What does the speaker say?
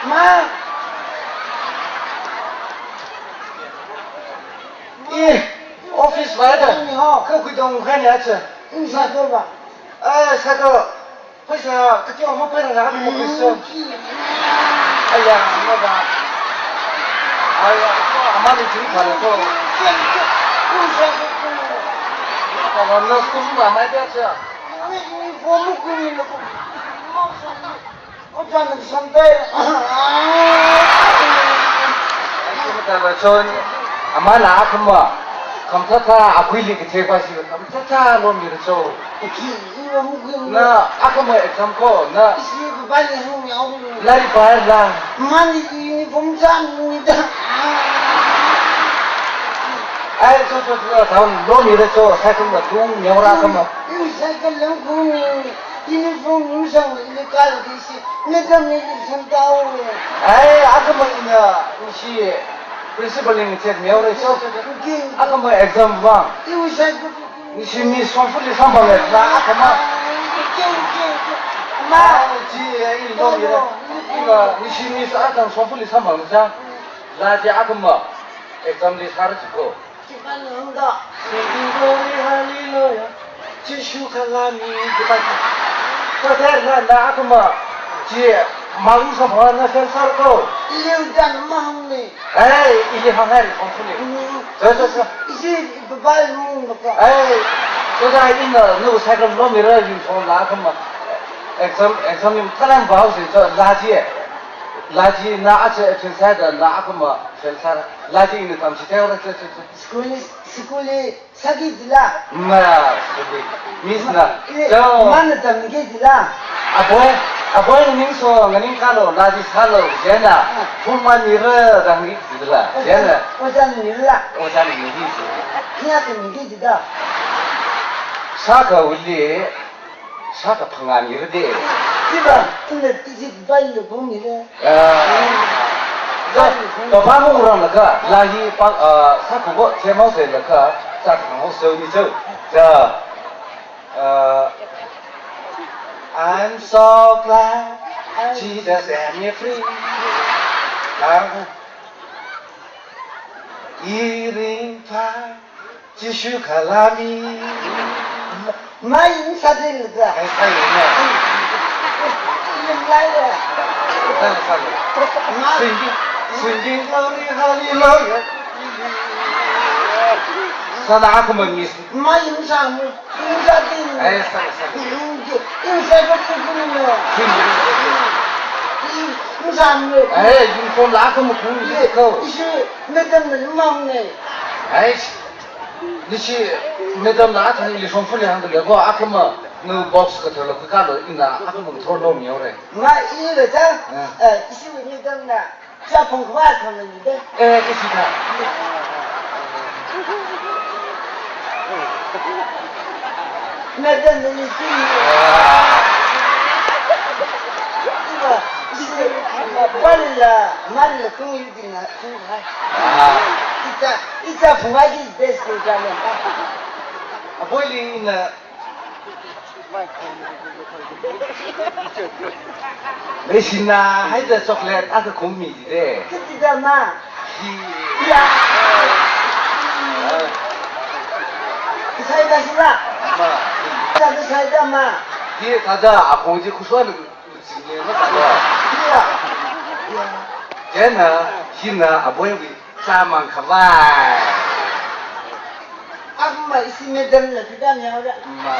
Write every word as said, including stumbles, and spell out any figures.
Ma. Eh, office vāda. Ni ho. Kakhui dong khani acha. Ni sa ko ba. Eh, sa ko. Pheisā, kati o mo pheirang na ko pheisā. Aya, mo ba. Aya, amani jing phala ko. Ni sa ko. Kala na school ma mai da cha. Ni, ni ko mo ko ni ko. Oja nang sampai. Akhama tala chon, amala akhama, khamathāthā, akhuili kathei pa si, khamathāthā lomira cho. Ki, iwa mukui. Na, akhama exam ko, na. Isi bali hung ya hung. Lari pa la. Mani uniform jan ni da. Ai, cho, cho, cho, thaon lomira cho, cycle la tung, nyora akhama. Yu cycle lang kung. Uniform nungsang ili kal disi, madam ni ili samtao. Ai, akhama ina, ishi principal ni check miao re so. Okay. Akhama exam vang. Iu sai ku. Ishi mi songfuli sambang le, na akhama. Okay, okay, okay. Ma. Ai, chi, ai, ilo mi re. Ina, ishi mi sa akhama songfuli sambang cha. La chi akhama exam li sar chi ko. Chipan nungda. Singing glory hallelujah. Jishu kalami. Chipan. Ko ter na na akhama. Ji malu sa bhana fel sar ko. Ili udan mahang ni. Ai, ili hangai ri kong suni. Mm. So, so, so. Isi babai mung baka. Ai, so da ina nu cycle lomira yun song na akhama. Exam, exam ni kalan bau si so la ji. La ji na acha exercise da na akhama fel sar. La ji ni tam si teo ra so, so, so. School li, school li sāki jila. Ma, school li. Miss na. Ile, jo. Mana tamki jila. Aboi, aboi nganing so, nganing kalo, laji sālo, jena. Ah. Full mark mira tamki jila. Oja, jena. Oja mira. Oja mira si. Ina tamki jila. Sākha uli. Sākha phangā mira de. Chiba, ina tiji bai lo bung mira. Ah. Ba, ba, ba, mung rang laga, la hi pa, ah, sākha bo, che mau se laga, sākha mau se ni jo. Ja. Ah, I'm so glad Jesus set me free. Iring pa. Jishu kalami. Mai insa din le. Ai, sai ne. Yin lai le. Sai, sai. Mai. Singing, singing glory, hallelujah. Sana aku mengis. Mai insa mu. Insa din. Ai, sai, sai. Insa ko pukun le. Singing. Insa mu. Ai, uniform la aku mukun ko. Ishi madam ne mau ne. Ai. Nishi madam na athang ili shongfuli hāngda lei ko, akhama nu box kathar lo kakalo ina akhama thor lo miao re. Nga ili le ta, ah, eh, ishi madam na, cha phong kwa kama ni de. Eh, kashi ta. Madam ni si. Ah. Iwa, ishi, iwa, pala, mala kung yu dina, kung hai. Ah. Ita, Ita phungai ki best ko jane. Aboili ina. Leishina haida chocolate aka khum mi de. Kiti da ma. Hi. Ya. Sai da sila. Ma. Sai da ma. Hi kada apo ji kuswa. Chieina, hina aboiwui sāmang khavai. Amma isi madam la pida miao ra. Ma.